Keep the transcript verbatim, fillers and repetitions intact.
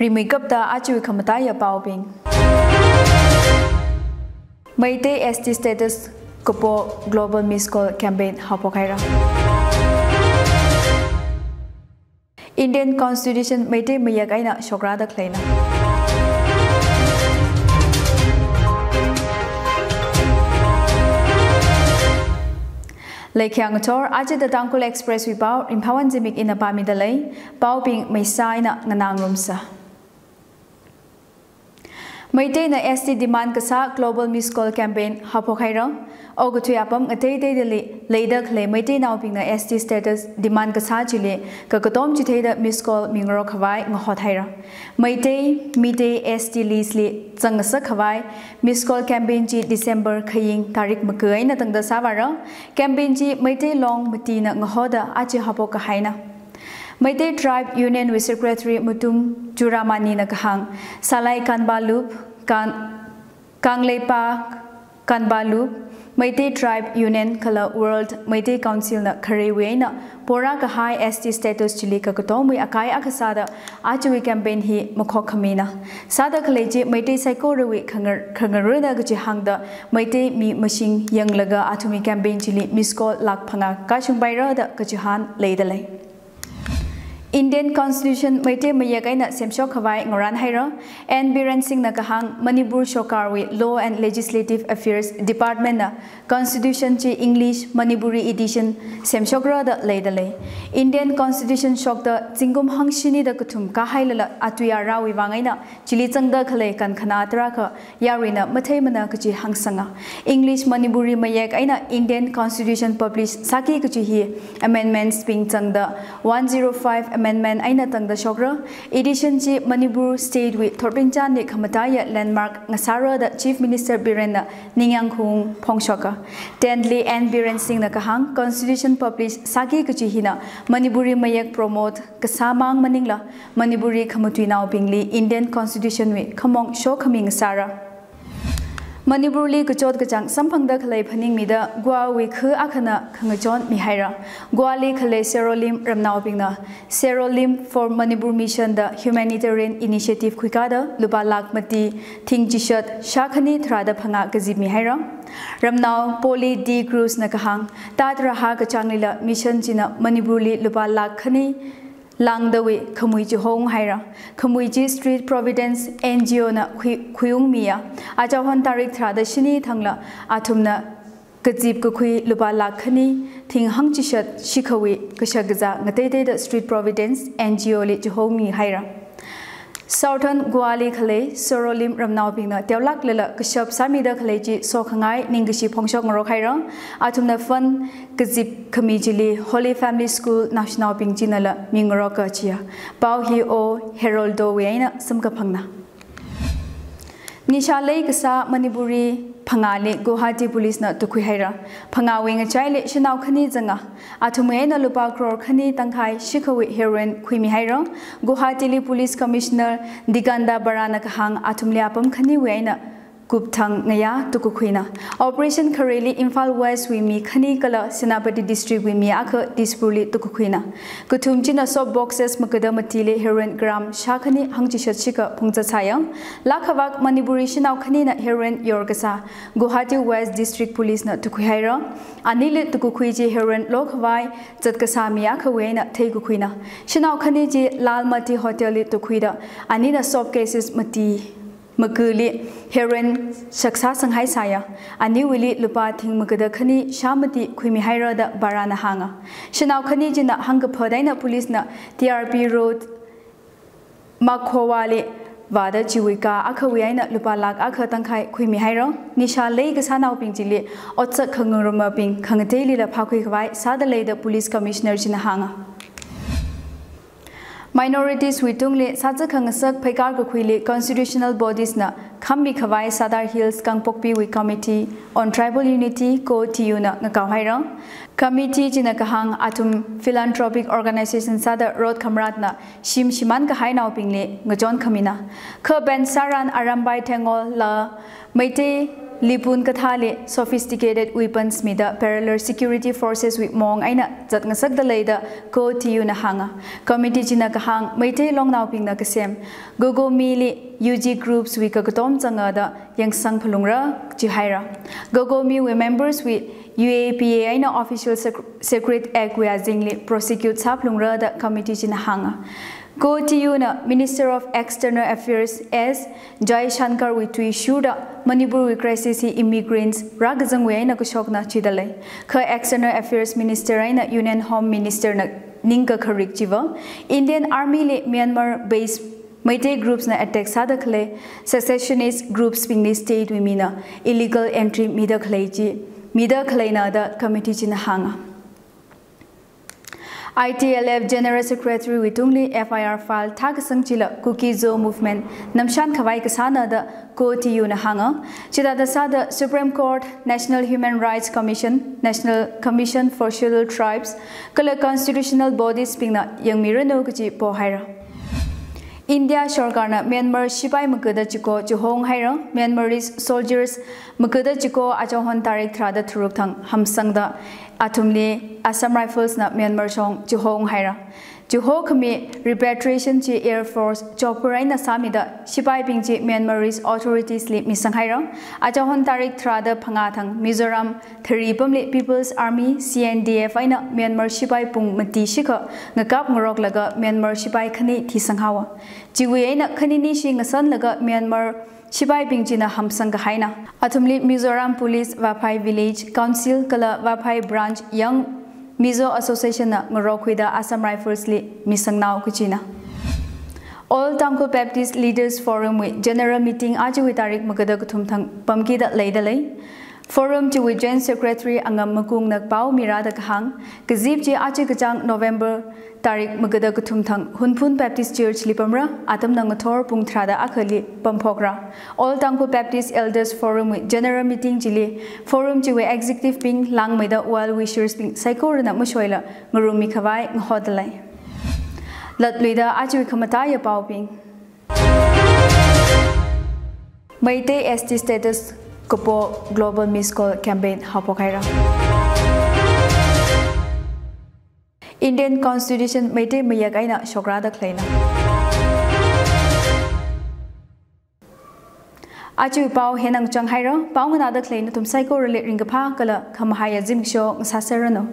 Rimeikapta aja khamataiya paobing. Meitei S T status kapo Global Missed Call Campaign haophok haira. Indian Constitution Meitei mayek eina shokrada khaleina. Leikhyang chor, aja da Tangkhul Express wui pao, Ringphawon Zimik ina pāmida lei, paobing maisa eina nganāngarumsa. Meiteina S T demand kasā Global Missed Call Campaign haophok haira. Okathui apam ngateiteidali leida khalei Meiteinaobingna S T status demand kasā chili kakatom chitheida missed call mingarok khavai ngahot haira. Meitei, Meitei S T list li zangngasak khavai missed call campaign chi December khaying tarik maka eina tangda sāvāra. Campaign chi Meitei Long matina ngahoda aja haophok kahaina. Meitei Tribe Union wui Secretary Mutum Churamani na kahāng, Salai Kanba Lup, Kan-, Kangleipa Kanba Lup, Meitei Tribe Union kala World Meitei Council na khareiwui eina pora kahai S T status chili kakatomwui akai akha sāda ajawui campaign hi makhok khamina. Sāda khalei chi Meitei saikorawui khangar-, khangarana kachi hāngda Meitei mi mashing yanglaga athumwui campaign chili missed call lakh phangā kashung paira da kachihān leida lei. Indian Constitution Meitei mayek eina semshok khavai ngaran haira. N Biren Singh na kahāng, Manipur Sorkarwui Law and Legislative Affairs Department na Constitution chi English Manipuri edition semshokra da leida lei. Indian Constitution shokta zingkum hangshini da kathum kahailala atui arawui vang eina chili zangda khalei kankhanā tarākha yaruina matheimana kachi hāngsanga. English Manipuri mayek eina Indian Constitution publish sāki kachi hi amendments bing zangda one zero five amendment eina tangda shokra. Edition chi Manipur State wui thotrinchānli khamataiya landmark ngasāra da Chief Minister Biren na ningyāng khaung phongshoka. Tenth li N Biren Singh na kahāng, Constitution publish sāki kachi hina Manipuri mayek promote kasā mang maningla Manipuri khamatuinaobingli Indian Constitution wui khamong shokhami ngasāra. Manipurli kachot kachāng samphangda khalei phaningmida Goa wui khu akhana khangachon mihaira. Goa li khalei Serolim ramnaobingna Serolim for Manipur Mission da humanitarian initiative khuikāda lupā lakh mati thing chishat shākhani tharāda phangā kazip mihaira. Ramnao Polly D Cruz na kahāng, tātaraha kachānglila mission china Manipurli lupā lakh khani lāngdawui khamui chihong haira. Khamui chi Street Providence N G O na khui-, khuiung miya. Achahon tarik tharāda shini thangla athumna kazip kakhui lupā lakh khani thing hangchishat shikhawui kashak kazā ngateiteida Street Providence N G O li chihong mihaira. Southern Goa li khalei Serolim ramnaobingna teolaklala kashap sāmida khalei chi sokhangai ningkashi phongshok ngarok haira. Athumna fund kazip khami chili Holy Family School naoshinaobing chinala mingaroka chiya. Pao hi O Heraldo wui eina samkaphangna. Nisha lei kasā Manipuri phangāli Guwahati Police na tukhui haira. Phangāwui ngachaili shanao khani zanga. Athumwui eina lupā crore khani tangkhai shikhawui heroin khuimihaira. Guwahati li Police Commissioner Diganda Bara na kahāng, athumli apam khaniwui eina kupthang ngayā tukakhuina. Operation khareili Imphal West wui mi khani kala Senapati District wui mi akha Dispur li tukakhuina. Kathum china soap boxes makada matili heroin gram shākhani hangchishat shikha phungzat sāya. Lakhavak Manipuri shanao khanina heroin yor kasā Guwahati West District Police na tukhui haira. Anili tukakhui chi heroin lokhavai zat kasā mi akhawui eina theikakhuina. Shanao khani chi Lalmati Hotel li tukhuida anina soap cases mati makali heroin shaksā sanghai sāya. Aniwuili lupā thing makada khani shāmati khuimihaira da Bara na hānga. Shanao khani china hangkaphada eina police na T R P Road Makhowali vāda chiwui car akhawui eina lupā lakh akha tangkhai khuimihaira. Nisha lei kasānaobing chili otsak khangarumabing khangateilila phākhui khavai sāda leida Police Commissioner china hānga. Minorities wui tungli sāzak khangasak pheikar kakhuili constitutional bodies na khammi khavai Sadar Hills Kangpokpi wui Committee on Tribal Unity, CoTU na ngakao haira. Committee china kahāng, athum philanthropic organization sāda rot khamratna shim shimān kahainaobingli ngachon khamina. Kha ban sāran Arambai Tengolla Meitei Lipun kathāli sophisticated weapons mida parallel security forces wui mong eina zatngasakda lei da CoTU na hānga. Committee china kahāng Meitei longnaobingna kasem COCOMI li U G groups wui kakatom zanga da yangsang phalungra jihaira. COCOMI wui members wui U A P A eina Official Sec-, Secret Act wui azingli prosecute sāphalungra da committee china hānga. CoTU na Minister of External Affairs S Jaishankar wui tui shurda Manipur wui crisis hi immigrants rākazangwui eina kashokna jida lei. Kha External Affairs Minister eina Union Home Minister na ningkakharik chiva Indian Army li Myanmar base Meitei groups na attack sāda khalei secessionist groups bingli state wui mina illegal entry mida khalei chi, mida khaleina da committee china hānga. I T L F General Secretary wui tungli F I R file thākasang chila Kuki-Zo movement namshan khavai kasāna da CoTU na hānga. Chithāda sāda Supreme Court, National Human Rights Commission, National Commission for Scheduled Tribes, kala constitutional bodies bingna yangmiranu kaji pohaira. India sorkarna Myanmar sipai magada chiko chihong haira. Myanmarese soldiers magada chiko achahon tarik tharāda tharuk thang hamsangda athumli Assam Rifles na Myanmar shong chihong haira. Chihokhami repatriation chi Air Force chopper eina sāmida sipaibing chi Myanmarese authorities li misang haira. Achahon tarik tharāda phangā thang Mizoram Tharipamli People's Army, C N D F eina Myanmar sipai pung mati shikha ngakap ngaroklaga Myanmar sipai khani thisang haowa. Chiwui eina khaninishi ngasanlaga Myanmar sipaibing china hamsang kahaina. Athumli Mizoram Police, Vaphai Village Council kala Vaphai Branch Young Mizo Association na ngarokhuida Assam Rifles li misangnao kachina. All Tangkhul Baptist Leaders Forum wui General Meeting ajawui tarik magada kathum thang pamkida leida lei. Forum chiwui Joint Secretary Angam Makungna pao mirāda kahāng, kazip chi aja kachāng November tarik magada kathum thang Hunphun Baptist Church li pamra, atamna ngathor pung tharāda akhali pamphokra. All Tangkhul Baptist Elders Forum wui General Meeting chili, Forum chiwui executive bing, langmeida well wishers bing saikorana mashoila ngarummi khavai ngahoda lei. Latluida ajawui khamataiya paobing. Meitei S T status kapo Global Missed Call Campaign haophok haira. Indian Constitution Meitei mayak eina shokrada khaleina. Ajawui pao hina ngachang haira. Pao nganāda khalei nathum saikorali ringkaphā kala khamahaiya zimiksho ngasāserranu.